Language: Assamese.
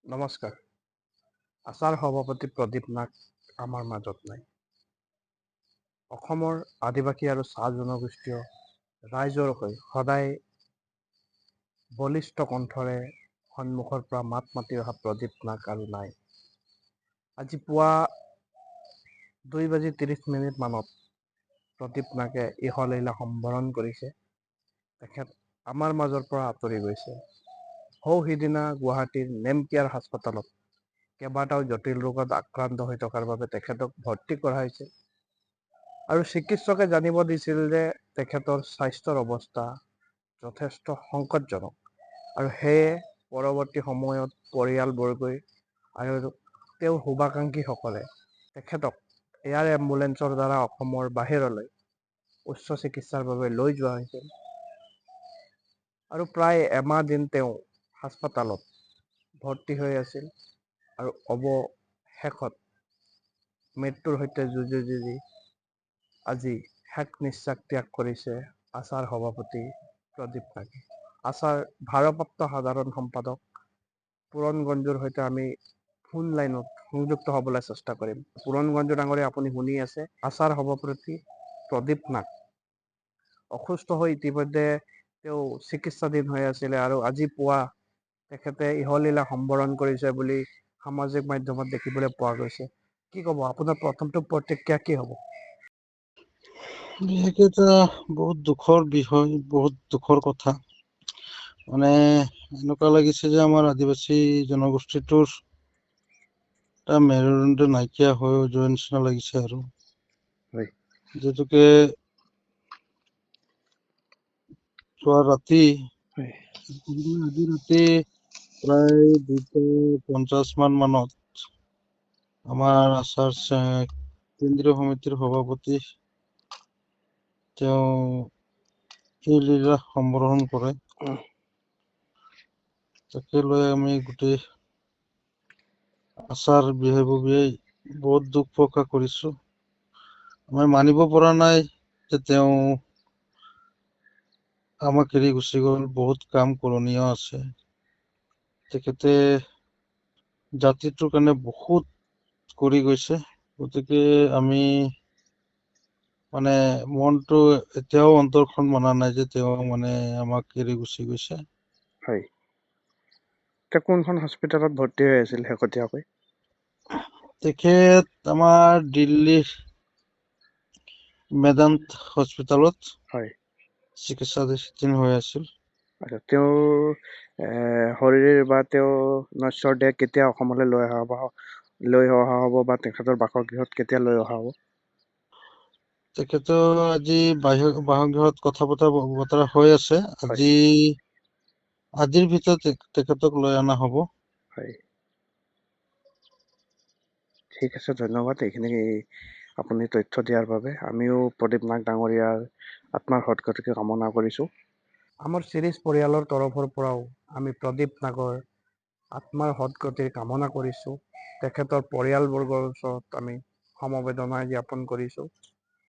নমস্কাৰ। আছাৰ সভাপতি প্ৰদীপ নাগ আমাৰ মাজত নাই। অসমৰ আদিবাসী আৰু চাহ জনগোষ্ঠীয় ৰাইজৰ হৈ সদায় বলিষ্ঠ কণ্ঠৰে সন্মুখৰ পৰা মাত মাতি অহা প্ৰদীপ নাগ আৰু নাই। আজি পুৱা 2:30 মানত প্ৰদীপ নাগে ইহলীলা সম্বৰণ কৰিছে। তেখেত আমাৰ মাজৰ পৰা আঁতৰি গৈছে। সৌ সিদিনা গুৱাহাটীৰ নেমকেয়াৰ হাস্পতালত কেইবাটাও জটিল ৰোগত আক্ৰান্ত হৈ থকাৰ বাবে তেখেতক ভৰ্তি কৰা হৈছিল আৰু চিকিৎসকে জানিব দিছিল যে তেখেতৰ স্বাস্থ্যৰ অৱস্থা যথেষ্ট সংকটজনক আৰু সেয়ে পৰৱৰ্তী সময়ত পৰিয়ালবৰ্গই আৰু তেওঁৰ শুভাকাংক্ষীসকলে তেখেতক এয়াৰ এম্বুলেন্সৰ দ্বাৰা অসমৰ বাহিৰলৈ উচ্চ চিকিৎসাৰ বাবে লৈ যোৱা হৈছিল আৰু প্ৰায় এমাহ দিন তেওঁ হাস্পতালত ভৰ্তি হৈ আছিল আৰু অৱশেষত মৃত্যুৰ সৈতে যুঁজি যুঁজি আজি শেষ নিশ্বাস ত্যাগ কৰিছে আছাৰ সভাপতি প্ৰদীপ নাগে। আছাৰ ভাৰপ্ৰাপ্ত সাধাৰণ সম্পাদক পূৰণ গঞ্জুৰ সৈতে আমি ফোন লাইনত সংযুক্ত হ'বলৈ চেষ্টা কৰিম। পূৰণ গঞ্জু ডাঙৰীয়া, আপুনি শুনি আছে? আছাৰ সভাপতি প্ৰদীপ নাগ অসুস্থ হৈ ইতিমধ্যে তেওঁ চিকিৎসাধীন হৈ আছিলে আৰু আজি পুৱা তেখেতে ইহলীলা সম্বৰণ কৰিছে বুলি সামাজিক মাধ্যমত দেখিবলৈ পোৱা গৈছে। কি ক'ব, আপোনাৰ প্ৰথমটো প্ৰতিক্ৰিয়া কি হ'ব? বিশেষকে এটা বহুত দুখৰ বিষয়, বহুত দুখৰ কথা। মানে এনেকুৱা লাগিছে যে আমাৰ আদিবাসী জনগোষ্ঠীটোৰ এটা মেৰুদণ্ড নাইকিয়া হৈ যোৱাৰ নিচিনা লাগিছে আৰু যিহেতুকে যোৱা ৰাতি, আজি ৰাতি প্ৰায় 2:50 মানত আমাৰ আছাৰ কেন্দ্ৰীয় সমিতিৰ সভাপতি তেওঁ এই লীলা সম্বৰণ কৰে। তাকে লৈ আমি গোটেই আছাৰ বিষয়ববীয়াই বহুত দুখ প্ৰকাশ কৰিছো। আমি মানিব পৰা নাই যে তেওঁ আমাক এৰি গুচি গ'ল। বহুত কাম কৰণীয় আছে। তেখেতে জাতিটোৰ কাৰণে বহুত কৰি গৈছে। গতিকে আমি মানে মনটো এতিয়াও অন্তৰখন মনা নাই যে তেওঁ মানে আমাক এৰি গুচি গৈছে। হয়, তেওঁ কোনখন হস্পিটেলত ভৰ্তি হৈ আছিল শেহতীয়াকৈ? তেখেত আমাৰ দিল্লীৰ মেদান্ত হস্পিটেলত চিকিৎসাধীন হৈ আছিল। আচ্ছা, তেওঁৰ শৰীৰ বা তেওঁৰ নশ্বৰ দেহ কেতিয়া অসমলৈ লৈ অহা হ'ব, লৈ অহা হ'ব বা তেখেতৰ বাসগৃহত কেতিয়া লৈ অহা হ'ব? তেখেতৰ আজি বাসগৃহত কথা বতৰা হৈ আছে। আজিৰ ভিতৰত তেখেতক লৈ অনা হ'ব। হয়, ঠিক আছে, ধন্যবাদ এইখিনি আপুনি তথ্য দিয়াৰ বাবে। আমিও প্ৰদীপ নাগ ডাঙৰীয়াৰ আত্মাৰ সদগতিকে কামনা কৰিছোঁ। আমাৰ চিৰিজ পৰিয়ালৰ তৰফৰ পৰাও আমি প্ৰদীপ নাগৰ আত্মাৰ সদগতিৰ কামনা কৰিছোঁ। তেখেতৰ পৰিয়ালবৰ্গৰ ওচৰত আমি সমবেদনা জ্ঞাপন কৰিছোঁ।